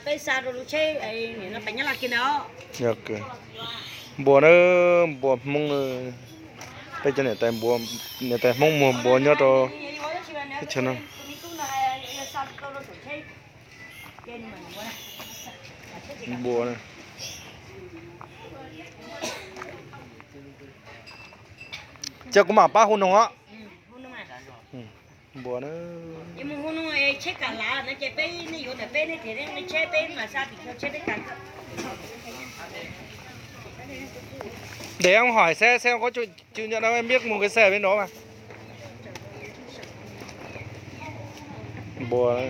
Peb xa rau lub tsheb, nyob la kiag na. Npua na, npua Hmoob, peb cov niam tais Hmoob muag npua nyob rau teb chaws no. Npua. Ces kuv mam pab hu noog os. Npua na. Để ông hỏi xem xem có chịu, chịu nhận đâu, em biết một cái xe bên đó mà. Npua,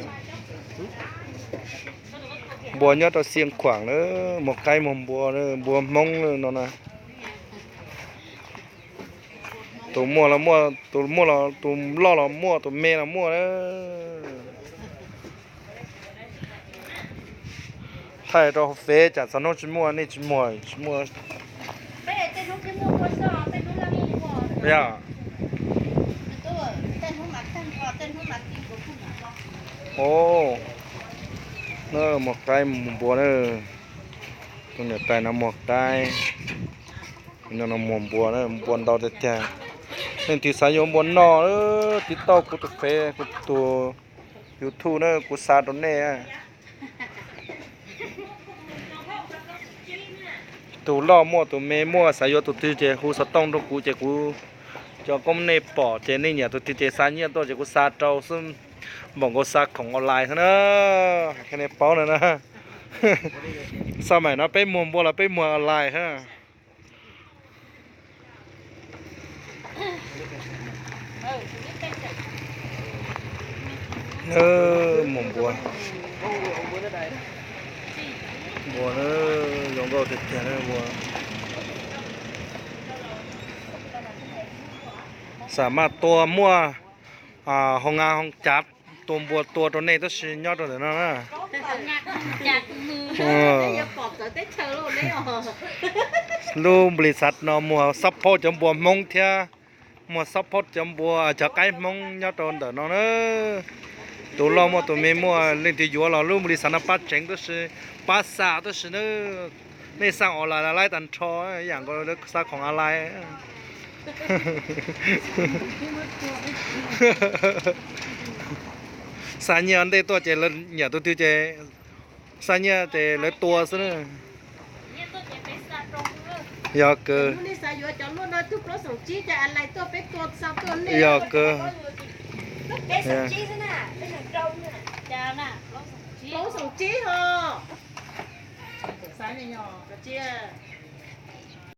npua nyob rau Xiav Khuam na, muag qaib muag npua, npua Hmoob no na. Tus muaj los muaj, tus muaj los, tus loj los muaj, tus me los muaj na. Thaij rau hauv fej tsam txog hnub tsis muaj nej tsis muag, tsis muaj. Yog. Muag qaib muag npua na. Tus niam tais no muag qaib, no no muag npua na, npua ntau tiag tiag. Leej twg xav yuav npua noj, tiv tauj kuv tus fej, kuv tus YouTube na, kuv xa rau nej. Tus loj muaj, tus me muaj, xav yuav tus twg ces hu xov tooj rau kuv ces kuv cov koob nej pom ces nej nyiam tus twg ces xa nyiaj tuaj ces kuv xa rau xwb. Npaum nkaus xa khoom online xwb na, hais nej paub no na. Xab maim no peb muag npua los peb muag online xwb. Muag npua, npua zoo nkauj tiag tiag na. Xam maj tua muaj hoo nga hoo cav tua npua tua rau nej tab sis nyob rau ntawm no na. Lub nplis xav no muag xab phaub cov npua Hmoob thiab, muag xab phaub cov npua, cov qaib Hmoob nyob rau ntawm no na. Tus loj muaj tus me muaj, leej twg yuav los lub nplis xav no pab tseev tab sis, pab xa tab sis na, nej xa online laib tag nrho, yam nkaus xa khoom online. Xa nyiaj ntej tuaj ces lawv nyiam tus twg ces xa nyiaj ces lawv tua xwb na. Yog kawg. Yog kawg.